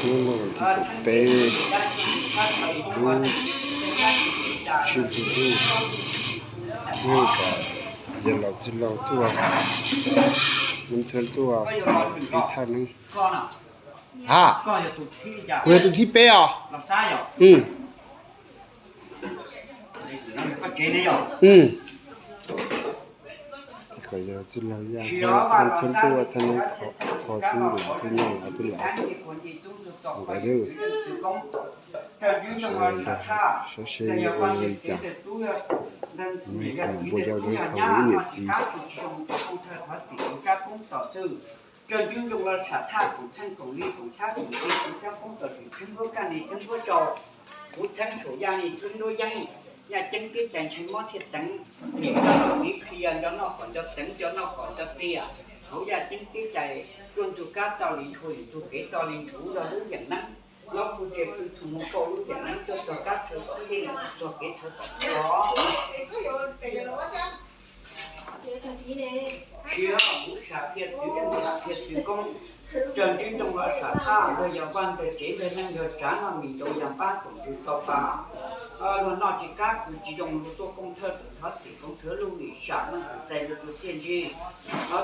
Hnub no thib kaum peb lub tsib hlis ntuj, hnub no yog los txij laug tuaj, hnub thawj tuaj ib thaj neeb. Ha, kuv yog tus thib peb os. Kom yog los txij laug yaj, hnub thawj tuaj thaj neeb, kho tub lus tub nyeej tub laus, nkawd sawv daws nrog saib seb ua li cas, nws kho npaum yau rau kho lub niam txiv. Rau ntswg nyoog los sam thaj koom txheej koom li koom txhab koom tis koom txhab poob tom swm txheeb nruab kaj li txheeb nruab rau, kuv txheeb saum yaj li txheeb nruab yeeb, yaj ceeb teb cai ntshai mob thiaj teev, niam nco nco miv qhia nco noj kom nco teev nco noj kom nco tias, hauv yaj ceeb teb cai, tuaj ntug kab tau li ntshua yus ntug kev tau li ntsuv yog lub yeem neeb, laub pug ntsia pw thum mus kauj lub yeem neeb tuaj txog kab chaw tom tej txog kev chaw tom tej os. Siv kuv sam phiaj txwv yeej sam phiaj txwv koob, raws ntswg nyoog los sam thaj ntag yog vaj ntawg tsev ntag neej yog tsav noj mis ntaus yog npab koom ntsws tau pa, luag noj tsis kab kws tsis zoo luag tuaj kooj thawj tus thov txim koov tshuav luj lim sam meej tus txais luag tus txiaj ntsig,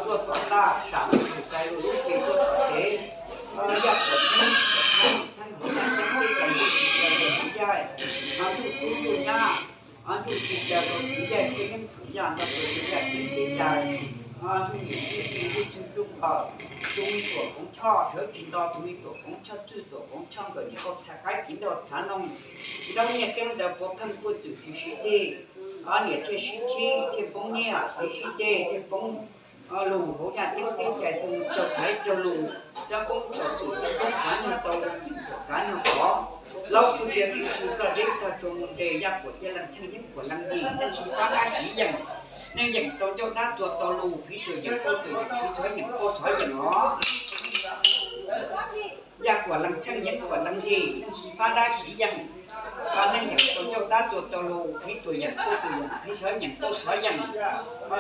tuaj tom taj sam meej tus txais luag lub cev tuaj tom tsev, yaj tom tseeb tom txheeb hauv yaj ceeb teb cai ntuj tsis caw rau txiv yaig, ntuj tub ntuj nyab, ntuj tsis caw rau txiv yaig thiab yeeb txwm yaj nrog rau txiv yaig ceeb teb cai, ntuj nim txwj ti ntuj txwj tsuj npawm, tus me tuam koov choj sawv tsis nto tus me tuam koov choj txwj tuam koov choj nkawm niam kauj txha qaib txiv nraug txhav noog, ntaub nyiaj keeb ntawd puav pheej puaj twm tsis sib ceg, niam thiaj sib khib thiaj poob nyiaj txiv sib ceg thiaj poob lus hauv yaj ceeb teb cai thiaj mus raug thaiv raug lus, rab poob tom twm thiaj poob txhav nyuag tau, tuam kav nyuag qhov, laub kuj ntsia pw txug txoj deb txog tsuas mus nres yaj kuam cia leej txheej yeeb kuam leej yim neej tsis pab dab siv yeem, neej yeem tau ncauj dab txuas tau lus phiv tuam yeem kauj tuam yeem phiv xov yeem kauj xov yeem os. Yaj kuam leej txheej yeeb kuam leej yim neej tsis pab dab siv yeem, neej yeem tau ncauj dab txuas tau lus phiv tuam yeem kauj tuam yeem phiv xov yeem kauj xov yeem.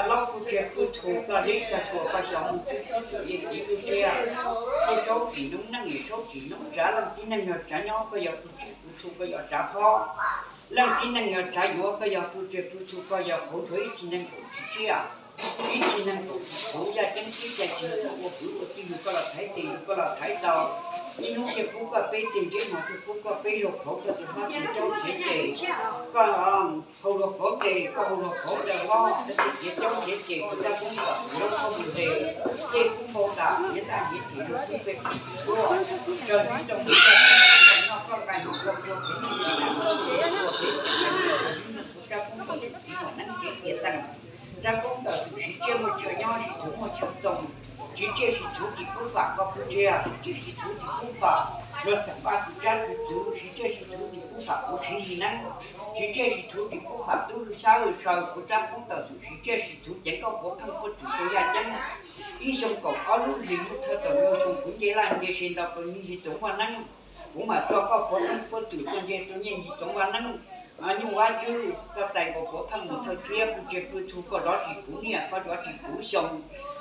Laub kuj ntsia pw txug txoj deb txog tsuas koj xyov mus txwb txwb txwm yeej txiv tu sia, kuj saub tsis noob neej saub tsis noob tsav, leej tib neeg yog tsav nyob koj yog pw txwm pw txug koj yog tsav phob, leej tib neeg yog tsav yuav koj yog pw txwm pw txug koj yog qhauv ntsuav ib txhis neeg kaum tsis tsiaj, ib txhis neeg kaum tsis qhauv yaj ceeb teb cai tsis yog ua kwv ua tij yug koj los thaiv tes yug koj los thaiv taw, ib hnub thiaj pub koj peb teg ntseb hmo thiaj pub koj peb zaug qhauv koj tus hlob tus caub khiav ces, koj hau luag qauv tes koj hau luag qauv taw hlob, khiav caub khiav ces kuv rab poob tom tus hlob koj mus ntes, tej kub npau tas khiav ntaj khiav ces luag kub peb kub tsis tuaj, raws li rau mus rau noj koj nqaij hauv koj ua kev ua kev ua kev ua kev ua kev, kuv rab poob tom tus txiv muam neeb kev tias teem, rab poob ntawm tus siv tsiaj muaj chaw nyob siv txhuv muaj chaw txoos, siv tsiaj siv txhuv tsis pub fam koj pub tsiaj, siv tsiaj siv txhuv tsis pub fam luag xeem npaj tus tsab tus txwv, siv tsiaj siv txhuv tsis pub fam kuv siv li neeb, siv tsiaj siv txhuv tsis pub fam tub hwj xab hwj saw, kuv rab poob ntawm tus siv tsiaj siv txhuv ceev koj puav pheej puab txwm rau yaj ceeb. Ib xyoo kaum ob lub hlis ntuj thawj tawm rau xyoo kuv nce laj nce se nto rau nyiaj nce txoov vaj neeb, kuv mam tso koj puav pheej puab txwm tuaj nce rau nyiaj nce txoov vaj neeb. Nyuj Vab Tswb, koj tais nkaus puav pheej mus thawj thiab kuv ntsia pw txug koj zov tsis kuv niaj koj zov tsis kuv xyoo,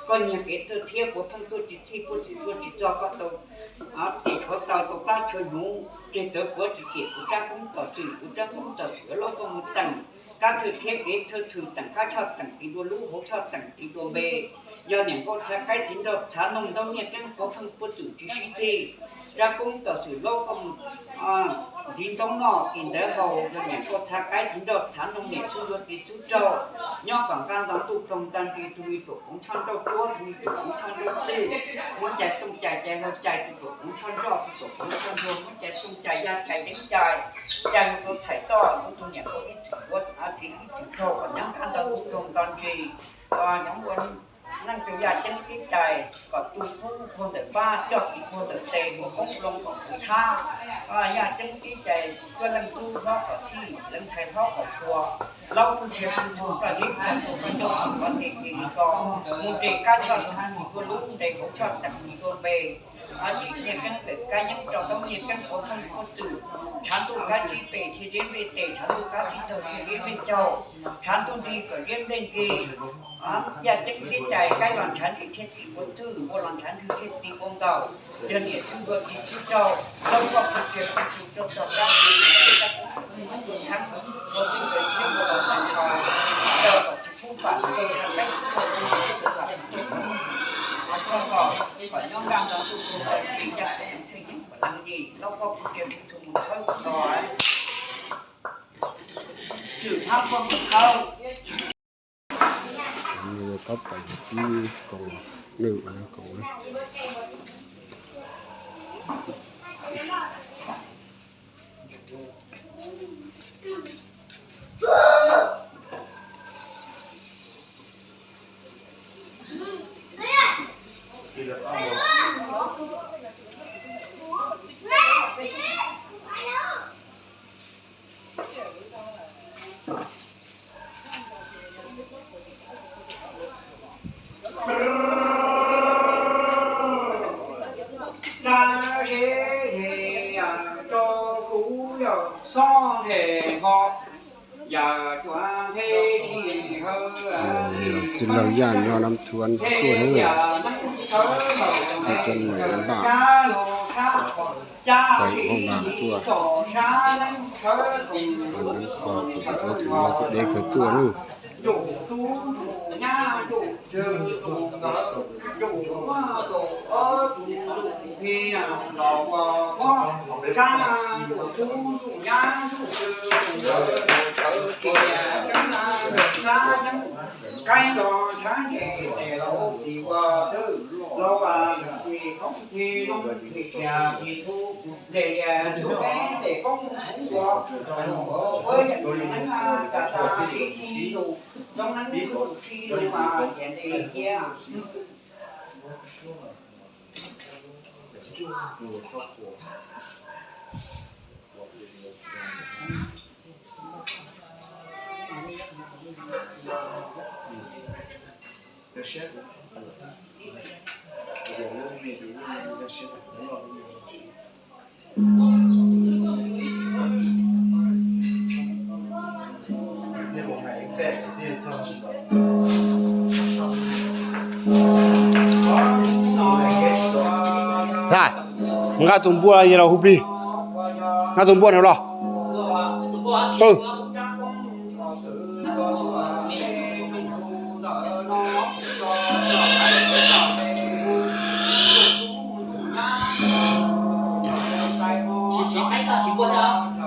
koj nyiag kev thawj thiab puav pheej tuaj tsis txhij puab txwm tuaj tsis txog koj tau tes khuav taw tau plab tshaw hnyuv tseg tawv puav tsis cem kuv rab poob tom txwm kuv rab poob tom txwm laub koj mus teem kab thawj thiab kev thawj thwm teem kab choj teem tis dua lub hauv choj teem tis dua npe. Yog niam nkauj txhav qaib txiv nraug txhav noog ntaub nyiaj keeb puav pheej puab txwm tsis sib txig, rab poob tom txwm laub koj mus ntxiv ntaub noj tis ntawv haus, yog niam nkauj txhav qaib txiv nraug txhav noog niam txhub yuav tis txhub raug, nyob kom nqaj nto ntuj ploog nto ntsis tus me tuam koov choj nrauj tuab tus me tuam koov choj nrauj twj, muab cais tooj cais cais hlau cais tus tuam koov choj nroj tus tuam koov choj nruag, muab cais tooj cais yaj cais yeeb cais, cais hauv tau txhais toj, tus niam nkauj ib txwm ua txiv ib txwm raug kom nyob nqaj nto ntuj ploog nto ntsis, nyob ua neej rau yaj ceeb tib cais kom tu kub puag ntawm pab coj kis puag ntawm tes mus koob loo kom kuv thab. Yaj ceeb tib cais tuab leej tub hlob kom txhij, leej ntxhais hlob kom txhua, laub kuj ntsia pw txug koj zeb koj txhua koj ncauj txhua koj tes tes li ko, mus nres kab choj teem tis dua lub, nres hauv choj teem tis dua npe. Kab tsis nyiaj keeb pem kab yeeb, tso toob nyiaj keeb ua pheej ua twm. Tshav ntuj kab tsib pem thiaj ziab nplej tes, tshav ntuj kab tsib taug thiaj ziab nplej caug, tshav ntuj nrig kom ziab nplej nqis. Yaj ceeb thiab cais, kaib los ntshav ntswg thiaj txi ua twj, npua los ntshav ntswg thiaj txi ua nkaus. Yog niam txwj ntuag txiv txwj tsaug, lawv koj pug tsias pug tug rau txog kab tsis nyiaj keeb, kab txib tug txhab ua twj ua thiab ua los tag nrho, rau kom tsis pub pam tau tag peb tug tuaj txog tus lam txog kom kom nyob nkaj nrog ntuj tus ntawd tsis ncaj tus ntxhw yeeb kom leej yim, lawv koj pug tsias pug tug mus txhawb ua tog. Tshwm hab koj mus txhawb. Pab pais tib koom, nws koom. Tsa seb es yam rau kuv yog xob nthe ho, yam tsuav nthe tsis hawb. Txiv laug Yaj Nyo Nam Thuam tuaj na, tuaj nram npaj, pais ua vas tuaj, ua nab kho kuv tus dab tus nyab tus deb kawg tuaj na. Ntuj tub ntuj nyab ntuj twg ntuj nkawd, ntuj muab ntuj ob tug ntuj phi los ua pob sab, ntuj tub ntuj nyab ntuj twg ntuj nkawd, sawv tias sab yeeb qaib los ntshav ntseg tes laus tsis ua twg, laus a, tsis khoob tsis loo tsis tsiaj tsis txhu, ntes lias txhu peb ntes koob hmoov ua, ua yam tus neeb tas tas sib sib ntuj, tus neeb sib loo mas tias ntes cia. Nqa tus npua los hu plig, nqa tus npua no los.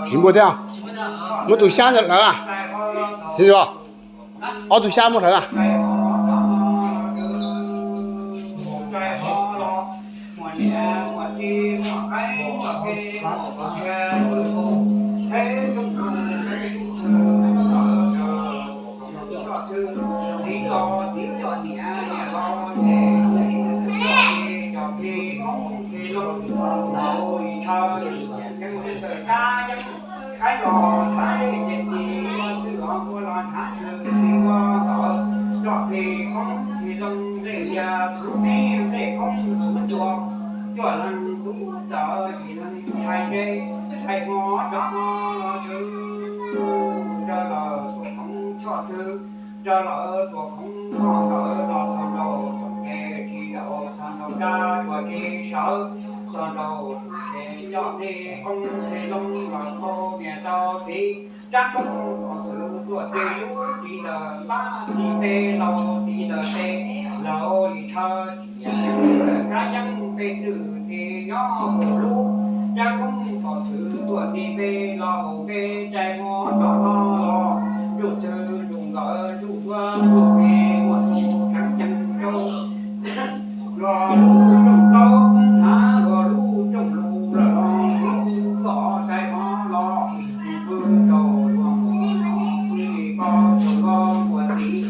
Siv npua thiab, muab tus xyab ntawd hlawv. Ob tug xyab muab hlawv. Qaib los saib ces tis ua twj los ua los ntshav ntswg tis ua ntawd, coj plig koob plig loo nplej lias txhuv teb nplej koob txhuv ntuag, cuaj leeg tub ntawd tsis leeg ntshai ntshe, ntshai hmo rov hmo los tswv, rau lawm tuam khoov choj twg, rau lawm tuam khoov moj ntawd los txog nraud txog nqe tsis zaum txog nraud nrab tsuas tsis sawv, txog nraud ces coj plig koob plig loo los thauj niam tau txiv, rab koob tuam thwv tuaj txij lub txiv ntawd npab txiv peb laus txiv ntawd peb laus li tshawb txiv kab yeeb peb twm txiv nyob hauv lub, rab koob tuam thwv tuaj txij peb laus peb tsaib muab rov hlo los, nruj twg nruj nkawd nruj ua nruj peb muaj tus tseem ceeb rau. Los lub rooj plaub koob hnav, los lub rooj lus lawm los lub kom tsaib hmo los, pw rau luag mus pw li koj tsaug zog ua txiv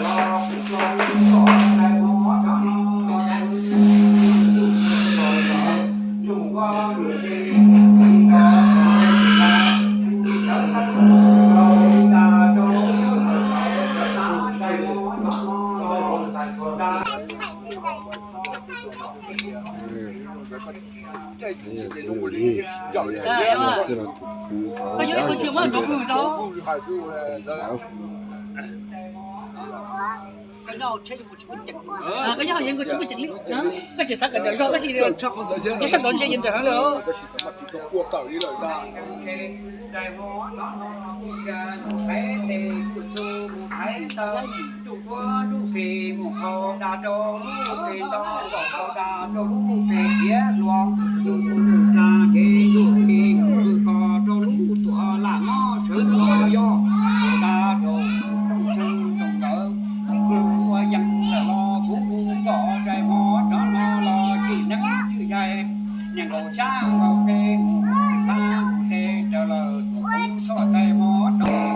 lawm los pw rau kom tsaib hmo rov hlo los, nruj ua nruj peb Koj yuav ib qho tsiaj los tus kwv, koj yuav ib qho tsiaj muab rau kuv tau. Koj nyob hauv yeeb koj tsis muaj ceem li, koj tseem xav kom nram zog tab sis koj sab nrov ntsia yeej nrawm heev li. Niam nkaum xyab nkaum tes mus txhab mus tes raws lawm tuam koob txhoj tais mov rau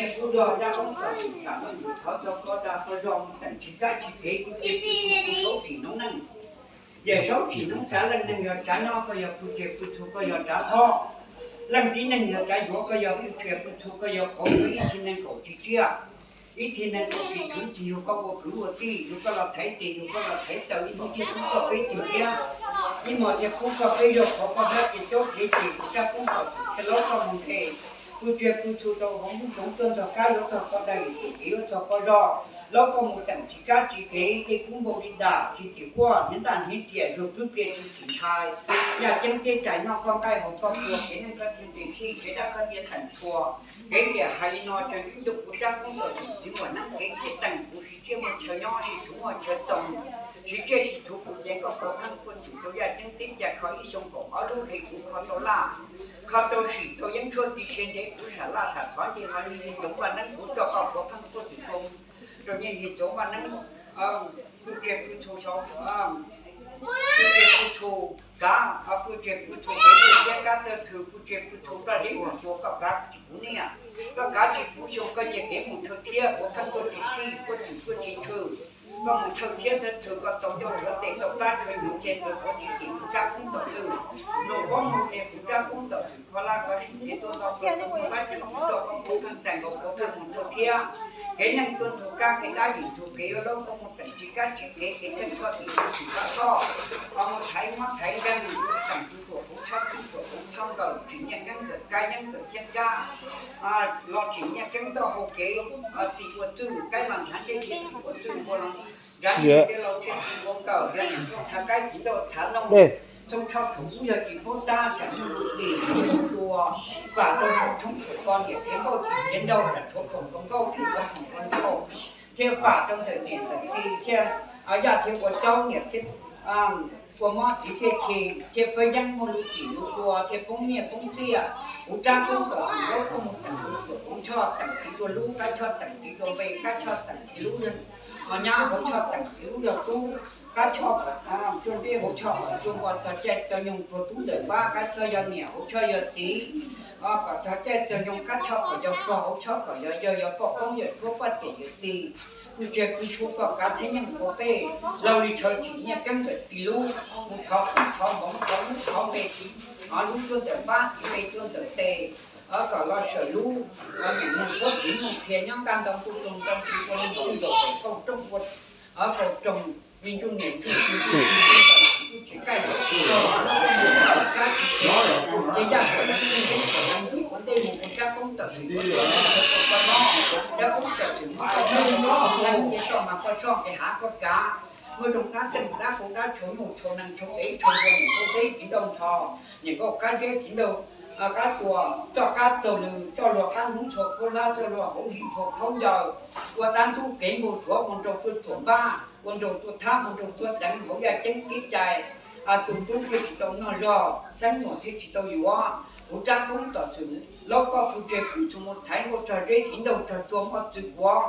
nyiaj kub zog, rab koob tom txim, tam no yus thov txog koj dag koj zog mus teem tsis kab tsis kev, kuv cia kuv saub tsim noob neej. Yawm saub tsim noob tsav leej neeg yog tsav nyob, koj yog pw tsia pw txhu koj yog tsav thob. Leej tib neeg yog tsav yuav, koj yog pw tsia pw txhu koj yog qhov, ib txhia neeg kaum tsis tsiaj, ib txhia neeg kaum tsis khwv, tsis yug koj ua kwv ua tij, yug koj los thaiv tes, yug koj los thaiv taw, ib hnub thiaj pub koj peb tug thiab. Ib hmos thiaj pub koj peb zog, qhov koj hlob ces cob kev ces kuv rab koob tom txim thiaj laub koj mus nqes pw tsia pw txhu rau hauv ntuj zoov tuaj ntog kab, yuav txog koj dag, yuav txog kev yuav txog koj zog, laub koj mus teem tsis kab tsis kev, dej kub npau li dam, tsis tim quaj, hniav ntaj hniav riam, zuag plwb plias tsis tim ntshai. Yaj ceeb teb cais noj koj nqaij haus koj pua, kev neej koj txhij ntes txhij, kev dab koj cia teem txhua. Kev tiam hais li no tseem ib ntu kuv rab koob tom txim txiv muam neeb kev cia teem, kuv siv tsiaj muaj chaw nyob, siv txhuv muaj chaw too, siv tsiaj siv txhuv kuv ceev koj puav pheej puaj txim rau yaj ceeb teb cais kho ib xyoo kaum ob lub, hli kuv kho tau laj, kho tau sim tau yeeb tshuaj ti sia ntev, kuv sam laj sam thov nce ho nce yig ntxoov vaj neeb, kuv coj koj puav pheej puaj txim rau, rau nce yig ntxoov vaj neeb. Pw tsia pw txhu xyov, pw tsia pw txhu kav, pw tsia pw txhu kev tawg thiab kab tawg thw, pw tsia pw txhu koj zeb mus xyuas koj kav tsis puv niaj, koj kav tsis puv xyoo koj nce kev mus thawj thiab, puav pheej tuaj tsis txhij, tuaj tsis tuaj tsis tshwm. Koj mus thawj thiab thawj thw koj tau ncauj ntawd tes tau plab tshuav hnyuv ces ntawd puav tsis tim kuv rab koob tom twg. Nug pob mus ces kuv rab koob tom twg, kho laj kho sim ces tuaj tau koj tus mus pab tshwm kuv tau koj puav pheej txais nkaus puav pheej mus thawj thiab. Kev neej tuaj ntug kab, kev dab yim ntug kev yuav laub koj mus teem tsis kab tsis kev, kev theej koj tim tus tsis kab toj. Koj mus thaiv muab thaiv nkeeg, teem tus ruam hauv tshab, tus ruam hauv tshab nkawm, tsim nyiaj keeb nkawm kab, yeeb nkawm ceeb kab, los tsim nyiaj keeb toj hau kev, txim ua txwj kaib los ntshav ntsej, txim ua txwj npua los ntshav ntsej, laus thiaj tsis ua nkawm, yog niam txhob txhav kaib txiv nrauj txhav noog, txhob tshoj thaum ub yog tsis paub tab, tsam ntsuj tus dim ntsuj tus tua, vam rau thaum tshoob thaum ko niam txiv npauj txiv txiav nrauj, tsam tshuav khoom rau nkauj thiab tshuav khoom rau nraug, thiaj vam rau ntawm niam ntawm txiv thiaj yaj thiaj ua caub niam thiab ua mob txiv thiaj chim thiaj fab yeeb muaj lub txim lub tua thiaj poob nyiaj poob txiaj. Kuv rab koob tom txim laub koj mus teem tus ruam hauv choj teem txiv tua lub, kab choj teem txiv tua npe, kab choj teem txiv lub ho nyab, hauv choj teem txiv lub yog tub, kab choj kom cuag npeb, hauv choj kom cuag npua, txog caij txog nyoog tuag tub ntawm npab, kab choj yog niam, hauv choj yog txiv, kom txog caij txog nyoog kab choj kom yog pog, hauv choj kom yog yawg, yog poj koob yawm tshuab poj tiam yawm txiv. Pw tsia pw txhu koj kav txhiab nyeej ua pej, laug li tshaw tsim nyiaj keeb ntawm txiv lub, mus thov koob thov npoov thov lub thov npe txiv, lub cuag ntawm npab txiv npe cuag ntawm tes, kom los sawm lub, niam noog suab txiv noog qhia nyob kaj ntoo kuj roog ntoo txiv ua li npoo nkaus pem kauj rooj ua, kauj roog, me ntsuj niam ntsuj txiv ntsuj txiv ntsuj kaij ntsuj txiv, ces yaj kom leej txheej yeeb kom leej ntim ua ntej mus ua rab koob tom txim ua rab koob tom txim, rab koob tom txim muab koj soj, leej ntiaj toj mas koj soj, nqis hav koj kav, muaj zoo dab txeej dab qau dab tshau nyuj tshau nees tshau kev tshau npua, niam nkauj teb txiv nrauj nrho, niam nkauj kab zeb txiv nrauj kab tua, coj kab taug lw, coj luag qab hnub txhua khaub hlab, coj luag hauv hli txhua khaub ncaws, ua dab ntub kev npau suav, ua nraug tuaj tsuam npab, ua nraug tuaj thab, ua nraug tuaj deev hauv yaj ceeb kev cai. Tus tub thiaj tsis tau noj zog, xeeb muam thiaj tsis tau yuav. Kuv rab koob tom txwm laub koj pw tseg pw txhu mus thaiv nkauj tsog zeb txiv nraug tsog tsua moj txwv kuav,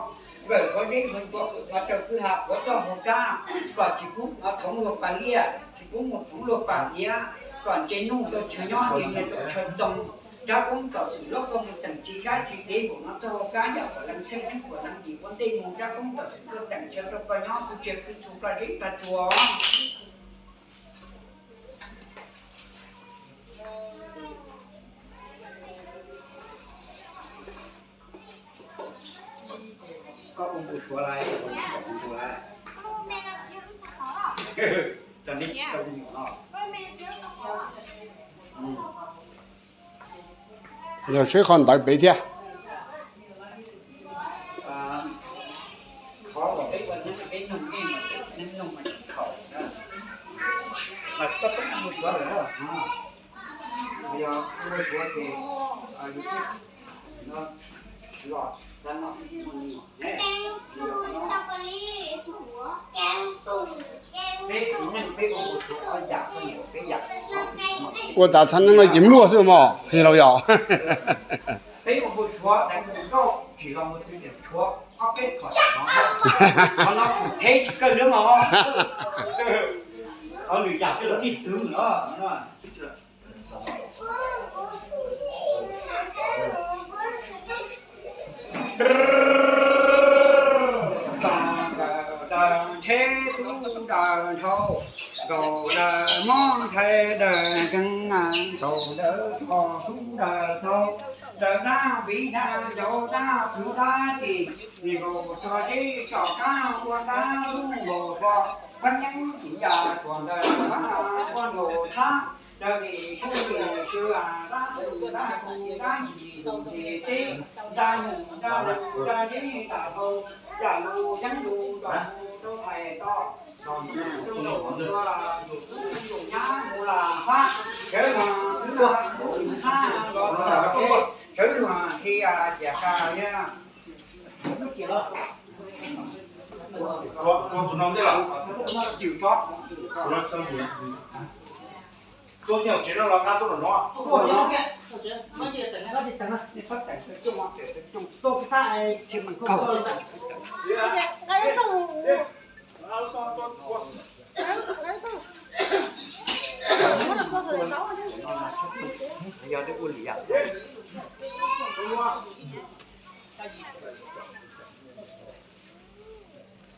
nkawm qhuav zeb qhuav tsua, qhuav raws kwj ha qhuav txoj hau kab, kom tsis pub thoov luag pas liaj, tsis pub mus thoov luag pas hiav, kom ntse nuj tau chaw nyob, ntse nyiaj tau chaw txoo. Rab koob tom txwm laub koj mus teem tsis kab tsis kev npaum no txoj hau kab, yam kom lees tsheej yeeb kom lees ntim ua ntej mus, rab koob tom txwm tuaj teem chaw rau koj nyob, pw tseg pw txhu koj zeb koj tsua. Koj ua npau suav lawm, ua npau suav lawm. Txog neb tau me nyuam no. Yog seb qhov ntawd pem thiab. Qhov uas peb ua neeb peb noog, neeb noog mas tsis txhaum, mas koj twb ua npau suav lawm na. Yog ua npau suav ces yus twb los txog no, peb txiv neej peb ua npau suav ob yam, peb yam. Ua tas txhab neeb no ces muaj xwb mog, yog los yog. Peb ua npau suav deev tus nkauj tsis los mus twg tseem tshuav, Qhov no kuv theb tsis kawg lub os. Qhov lwm yam twb los ib tug lawm. Nrog daws nrheb tub daws nrhau, nkaus daws mob ntshai daws nkeeg, nkaus daws tog tub daws tau, daws dab viv dab ncaus dab plhu dab cim, nkaus tso zeb tso kab ua dab lub nkaus hlo, pab nyeeb tim yam tuam ntawd pab ua nkaus thab, daws vim sw vim sw dab tu dab tu dab yim tus ntses teb, nra num nra lus nra zeb nra hlau, yam lus yeeb lus nraug rau hais tau, yus nyab mus lam fab, sawv luag khwb lam fab los txog ces sawv luag qhia ciam tsa thiab.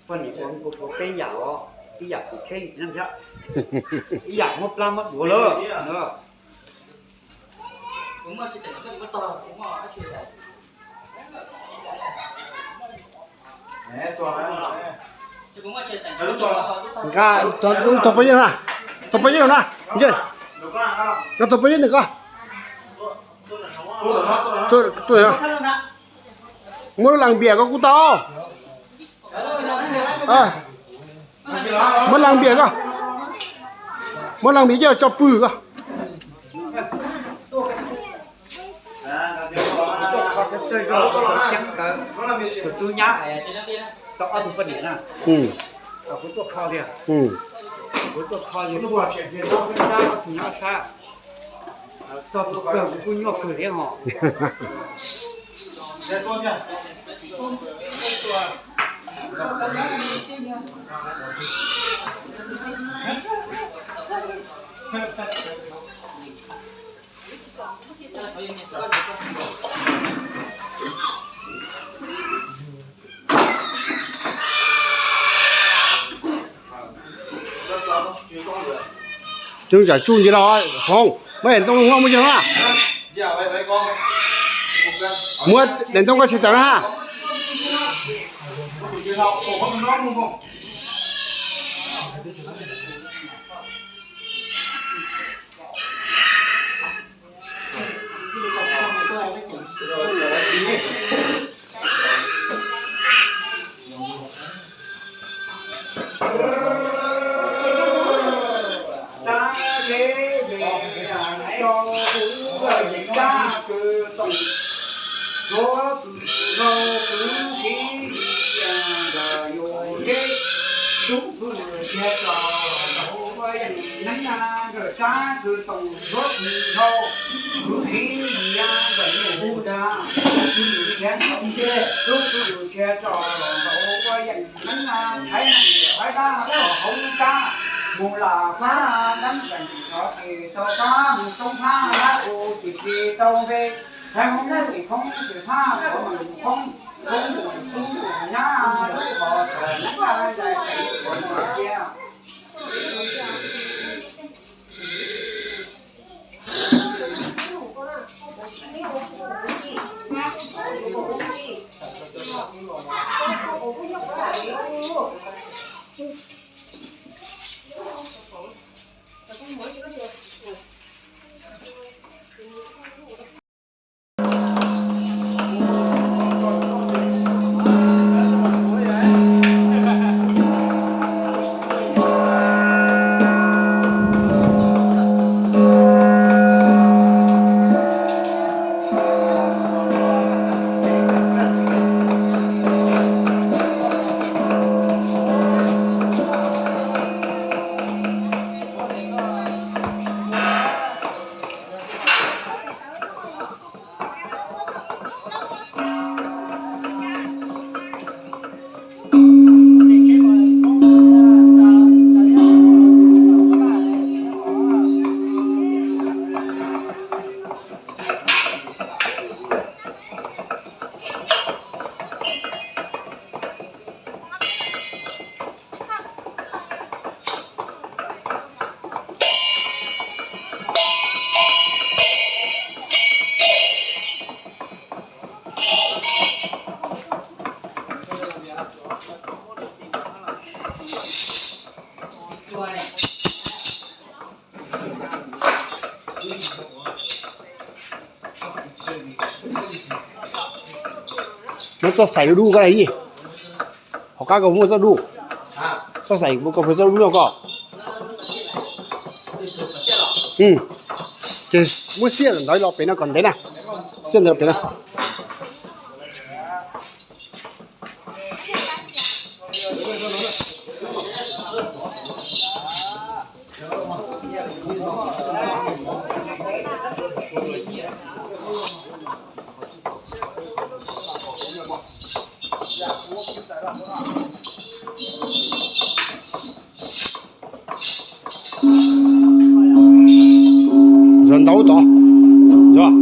Poj niam ua kuv ua peb yam os, ib yam kuv kheb txiv neej thiab, ib yam muab plab muab duav lawm. Nqa lub tog pov yeej na, tog pov yeej na, nce, nqa tog pov yeej ntawm ko. Tuaj, muab lub las npiam ko kuj tau. Muab las npiam ko, muab las npiam coj tso pw ko. Tus tub nyab tau ob tug poj niam na, kuv tuaj kho tiag, kuv tuaj kho tiag, ob tug nyob sab, txog tus kawg kuv kuj nyuaj kawg thiab hos. Coob tsam tsuj ntsis los Hoob, muab daim ntoo muab muab cog na. Muab daim ntoo koj tsis tawm na ha. Tub Pwj Lwm Khiav tso, tau ua yeej neeb na, nkawd sab kws toom ntxhuav kws nthau, kwv fiv yia nkawd nyuj hu dag, Tub Pwj Lwm Khiav ntau ntseg, Tub Pwj Lwm Khiav tso los ntau ua yeej neeb na, Thaib neeg Thaib dab tso hauv sab, mus lam fab dab ntees tso ces tau fab, mus toob fab dab u ces ces tau npe, Thaib Hmoob Thaib Hmoob ces fab tau mus toob, toob mus tub mus nyab lub qhov txawm neeb dab zais pem ua cia. Muab txoj xaim dub dub koj ib, hauv qab koj muab txoj dub, txoj xaim koj txoj dub no koj. Ces muab xiab ntawd los pem no kom ntev na, xiab ntawd los pem no. Ntxuav ntau tod, ntxuav.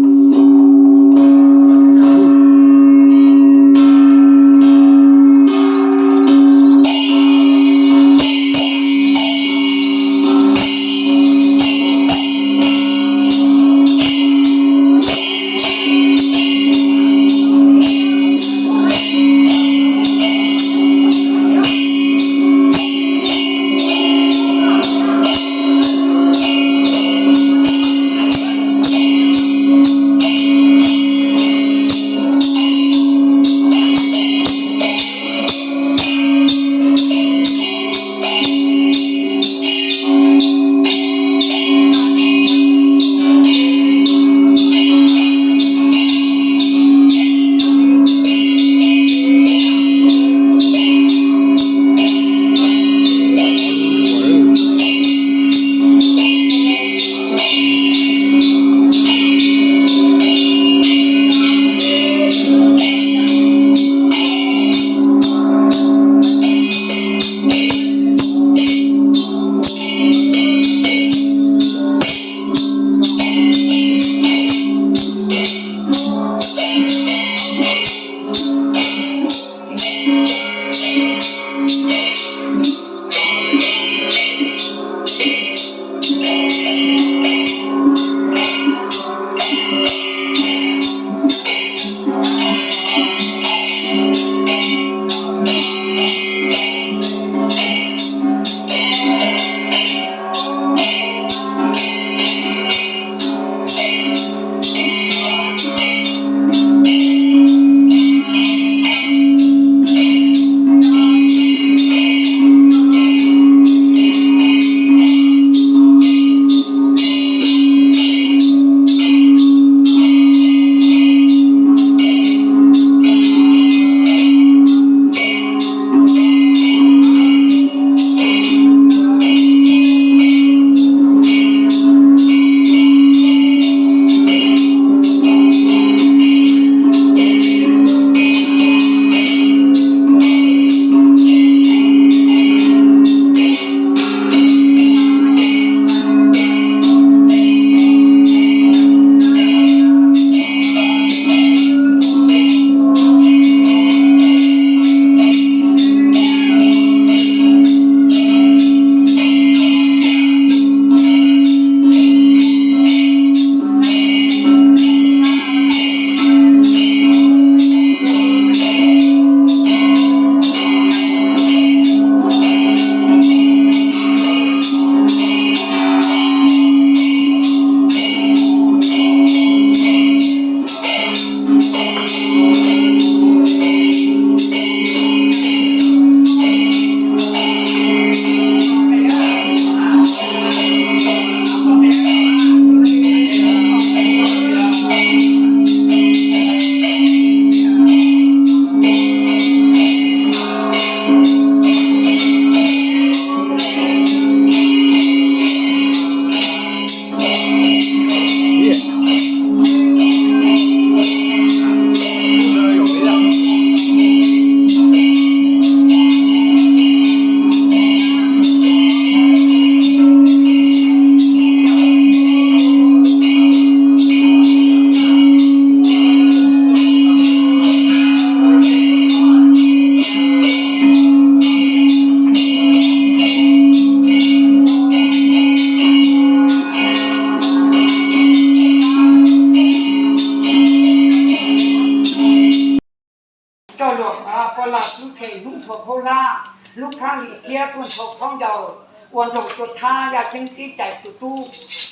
Coj luag pov lam lub tshee hnub nthua khaub hlab, lub khab li thiab tuaj nthua khaub ncaws, ua nroog tuaj thab yaj ceeb tib cais tus tub,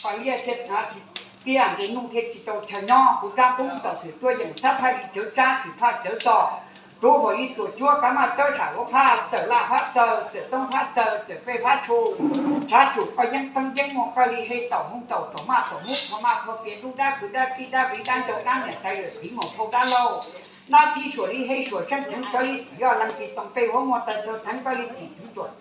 pais liaj thiaj tiaj nqe nuj thiaj tsis tau chaw nyob. Kuv rab koob tom xwm tuaj yeem sab phaj li cawv tsab xwm phaj cawv tog, Tub Huas Lis Tuam Cuab, Kav Maj Txawb Sam Huab Phaj, Txawm Laj Fab Txawg, Txawm Toob Fab Txawg, Txawm Pej Fab Tshu, tshav tsum koj yeeb peeb yeeb muag koj li he taum hoo taum tom maj tom mub qhov maj qhov pias dub dab kwv dab tij dab viv dab ncaug dab niam tais yawm txiv maum phauj dab laug, dab txib suam li he suam seej theev koj li tsis yog leej tsis toom pej huab muag tais tau theev koj li tsis txwv tuam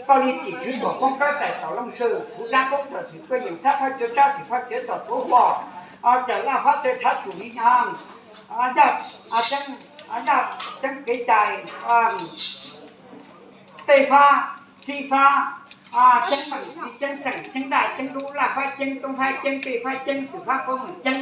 koj li txim txwv tuam koob kawb txais tom looj swm, kuv rab koob tom xwm tuaj yeem txhab phaj cawv tsab xwm phaj cawv tom tuav huas, Txawm Laj Fab Txawg tshav tsum li yaj, yaj ceeb kev cai, Pej Fab, Xib Fab, ceeb meem, Xib Ceeb Xeem, Ceeb Daj, Ceeb Dub, Laj Fab Ceeb, Toob Fab Ceeb, Pej Fab Ceeb, Xwm Fab Puab Meem Ceeb,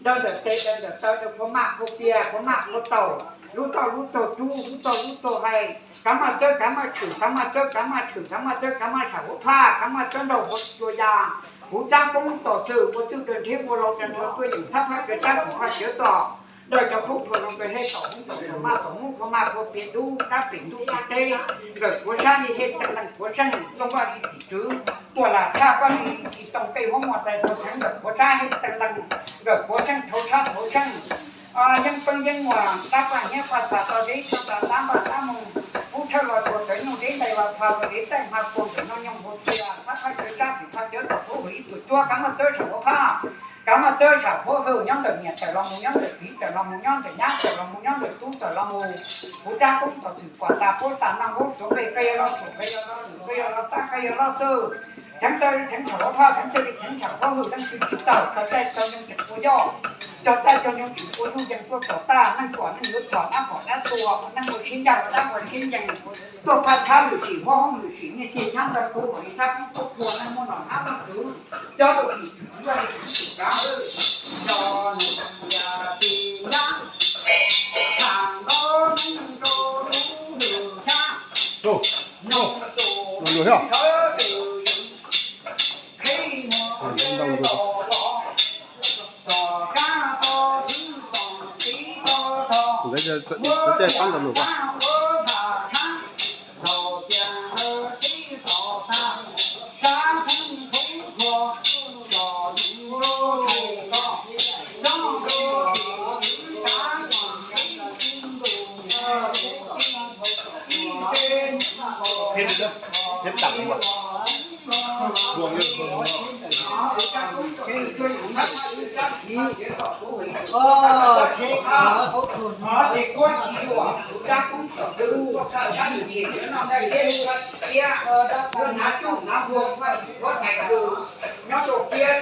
daws ntawm tes daws ntawm taw, daws qhov maj qhov pias, qhov maj qhov taum, lub toj lub taug rub, lub toj lub taug hais, Kav Maj Txawb Kav Maj Tshwm, Kav Maj Txawb Kav Maj Tshwm, Kav Maj Txawb Kav Maj Sam Huab Phaj, Kav Maj Txawb Nraug Huab Cua Yas, kuv rab koob tom xwm ua txwj daws nrhiav ua laus daws nrhiav tuaj yeem txhab phaj cawv tsab xwm phaj cawv tom, daws cov khaub thuas zoo daws he tom hoob tom tom maj tom mub qhov maj qhov pias dub dab pem ntuj pem teb, nkawm puav sab li he txeem leej puav seej, tooj koj li txim txwv, tuam lam tshaj koj li tsis toom pej huab muag tais tau theev, nkawm puav sab he txeem leej, nkawm puav seej thauv sab thauv seej, yeeb peeb yeeb muag dab paj hnyiab paj txag tau deb tau tas dab npaj dab moog, kub thawj los tsuas tawv nyuj deb ntais los txhos los deb taij hma puag ntawm no nyoog npua txia, txhab phaj cawv tsab xwm phaj cawv tom Tub Huas Lis Tuam Cuab, Kav Maj Txawb Sam Huab Phaj, Kav Maj Txawb Sam Huab Hwj, nyob ntawm niam tawm los mus, nyob ntawm txiv tawm los mus, nyob ntawm nyab tawm los mus, nyob ntawm tub tawm los mus, kuv rab koob tom xwm kuam tas puab tas noj nqub tuav npe koj yog loj xum koj yog loj lwm koj yog loj tab koj yog loj xwb, theev tau li theev Sam Huab Phaj, theev tau li theev Sam Huab Hwj, leej twg tsis txawm tso taij tso nyoog tseem ua yoj, tso taij tso nyoog tseem ua yuj yees tuaj tom taj, neej pom neej yuav txhom dab pom dab tua, ua neej ua siab ncaj ua dab ua siab ncees, tuaj phaj tshab lwm sim huab hoob lwm sim nyiaj txiag tshab ntawv kuv kom li sab kub tuab kua neej muaj nom hab muaj tswv, cob rau tim tswv ua li tswv tim kav hwj, yog nws yog ti nyab, thaam nkaub neeg rau lub lwm tshab, noog tus sawv tus yws, qhib muag qhib los los, tom kab to thwv tom txiv to tog, muab txaj muab tham tshab, thaum tias lawv tib tom tag, sab theeb thoob thuas, los yus lub tshais tos, coj rau tim tswv kav yog ib ntus ib ntus ib ntus ib ntus nyob rau kiab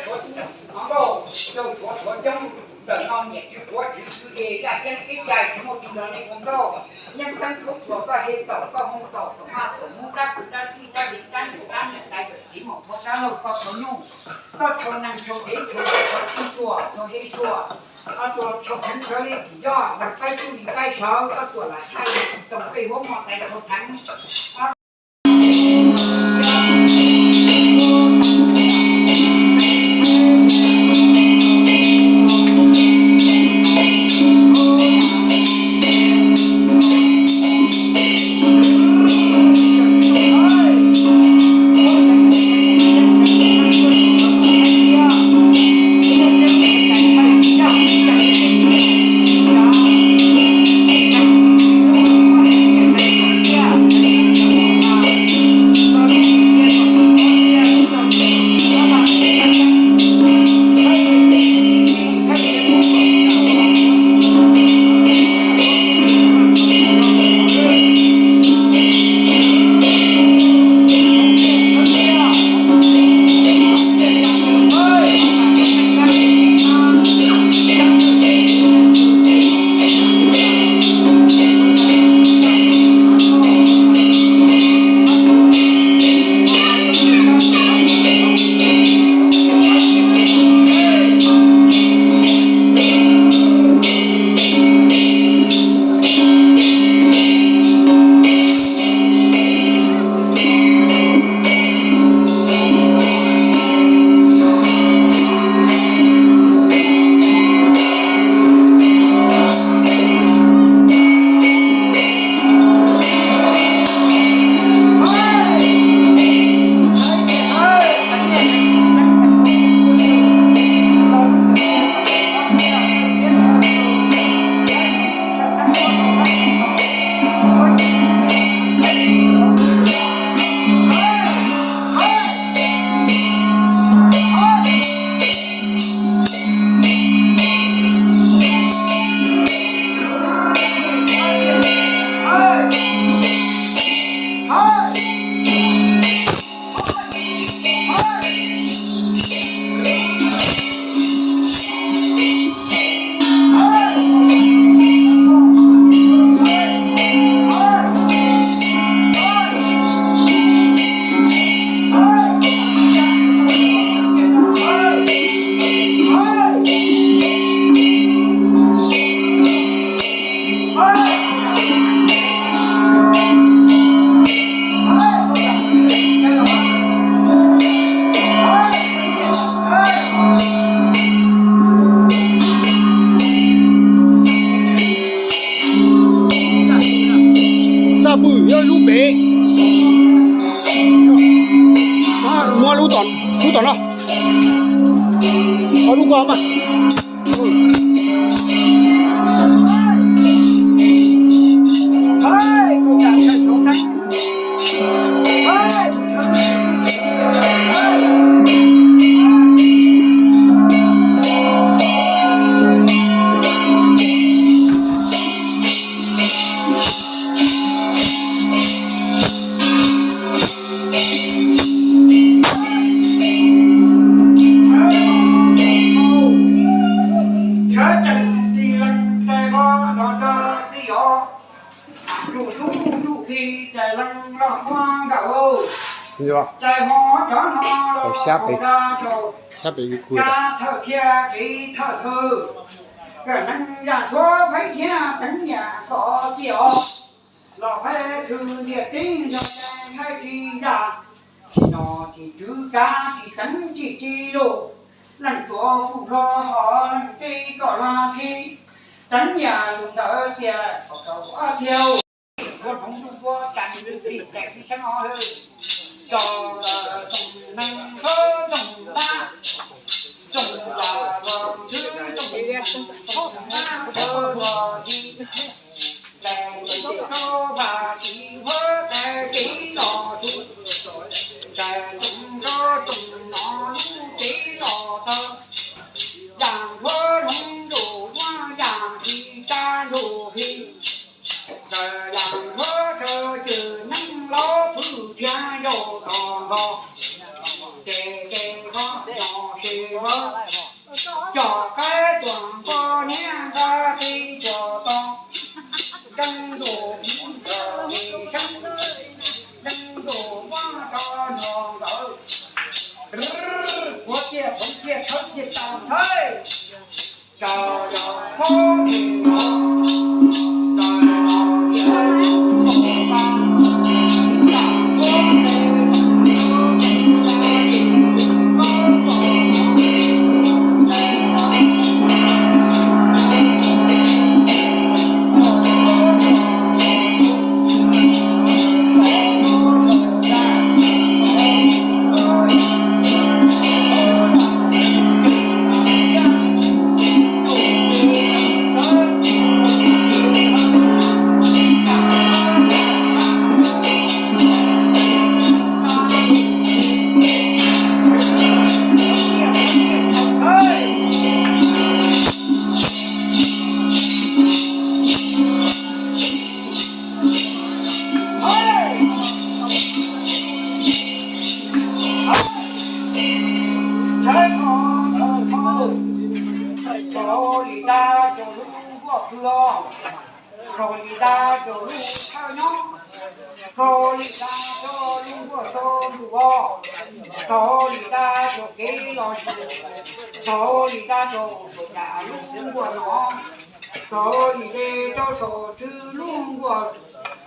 tshuav tshuav coob, ntawm no niam tswv quav tswv xwb ces yaj ceeb kev cai tsis muaj tis los nej ua nkauj, yeeb teeb thoob thuas koj he taum koj hoo taum tom maj tom mub dab kwv dab tij dab li dab ntuas dab niam tais yawm txiv maum phauj dab laug koj tshau nyuj, koj tshau neeg tshau dev tshau ntxhw tshau tib suas tshau he suas, tshau theev sawv li tim yoj, yog qaib tub li qaib sawv, koj tuam lam tshaj li tsis toom pej huab muag tais tshau theev. Nkawd, yog, cais hmo cov no los sab pem, sab pem yus kuv, thawj thiab kev thawj thw, kawm neeg yam tshuab pheeb thiab teev yam kom tiag os. Los peb thw ntiaj teb nrog cai nqaij tsis ncaj, tsis nom tsis tswv kav tsis teev tsis ci lus, leej tsuav kuj hlo hos leej teb kom hlo thiab. Teev yam lus ntawd tias kom tau ob thiaus. Ua hmoov ntuj ua cas nws plig daim plig seeb os. Tso tsoom neeg khawb tsoom nab, tsoom yam los txwv tsoom nab khawb los yig, daim tsoom teb rau vam txiv huab daim tsev los txwv, daim tsoom rau tsoom no lub tsev los txawv, yam huab hloov ntuj ua yam tsis tsa ntuj hli. Ntawm yam huab raws cwm neeg laus pwj thiab nraug tos nkaus, ces ces vov no ces vov, coj qaib tuam npog niab nqa qi tuam to, nreeb ntuj mus nrog li seeb, nreeb ntuj muab rau nrog nkawd, puav tiaj phoov tiaj thawb tiaj tau thawj. Raug li dag rau lub nkuaj pw os, raug li dag rau lub thawj nyob, raug li dag rau lub nkuaj tau ntuj os, raug li dag rau kev los ywg, raug li dag rau saum yam lub nkuaj no, raug li dag rau saum tswv lub nkuaj,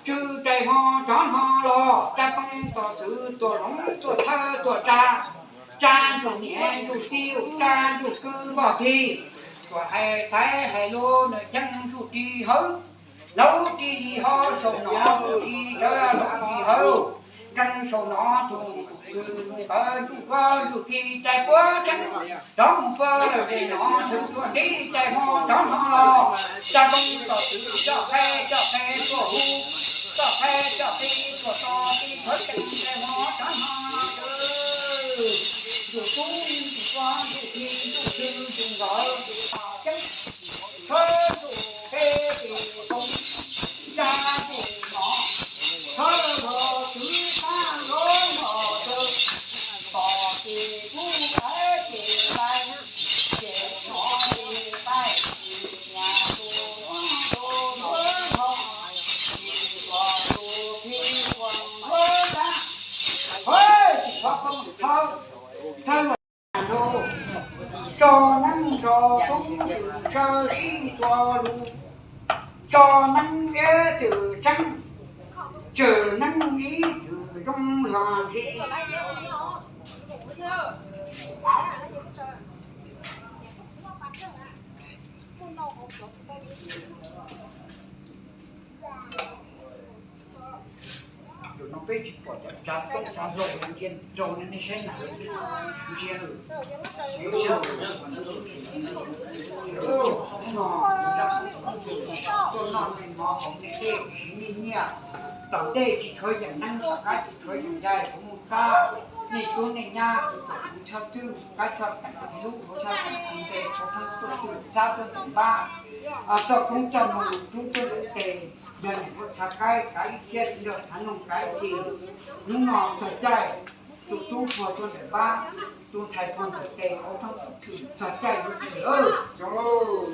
tswv cais hmo rov hmo los, caj poob tom twv tuaj hloov tuaj thawb tuaj tsa, tsa ntsuj niam ntsuj txiv, tsa ntsuj kwv npog teg, tuaj hais txhais hais lus nws ceeb ntsuj ris hawv, laub ris li hov saum no ntsuj ris rawv laub ris hawv, nkees saum no tus tus ntawd ntsuj kov ntsuj ris cais puab ceeb, rov mus puab lawm ces no tus tuaj ntxiv cais hmo rov hmo los, caj poob tom twv coj qe coj qe tuaj hu, coj qe coj qe tuaj to, tib thawv ceeb cais hmo rov hmo los. Tus tub tus kov ntsuj ris ntsuj kwv ntsuj nkawd ceeb, thawb ntsuj peb tis koom, tsa ntsuj no, thawb los twv tab los los tawg, tom ces kub ais ces tais, ces no ces tais, ces nyas tus tus tus tus, ces kom tus phi ua ua tab, tis qhov koob thawb, thawb los tso neeb nrog tub saw sib tua lus, tso neeb ib txwm tseeb, tswm neeb ib txwm zoo hlo thiab. Zaum no peb tsis pom cov tsav toob xav hlau ntsia nraug no nej saib na, ntsia lawm, siv no, tuaj noj me mov hauv nej tej siv nyiaj nyiaj, tom ntej tsis tshuav yam neeb, tom qab tsis tshuav yam ncai, kuv mus txhab nej tub nej nyab, kuv choj twg qab choj teem, lub kuv choj teem nte, kuv thoob tuaj twg txhab tuaj nteem npab, txoj koob coj moo rub tuaj ntawm tes, yog niam hluas txhav qaib kav ib txhiab, txiv nraug txhav noog kav ib txhis. Hnub no txog caij tus tub puag tuaj ntawm npab, tus ntxhais puag ntawm tes, kuv thoob tuaj twg txog caij yuav tshwm lawm.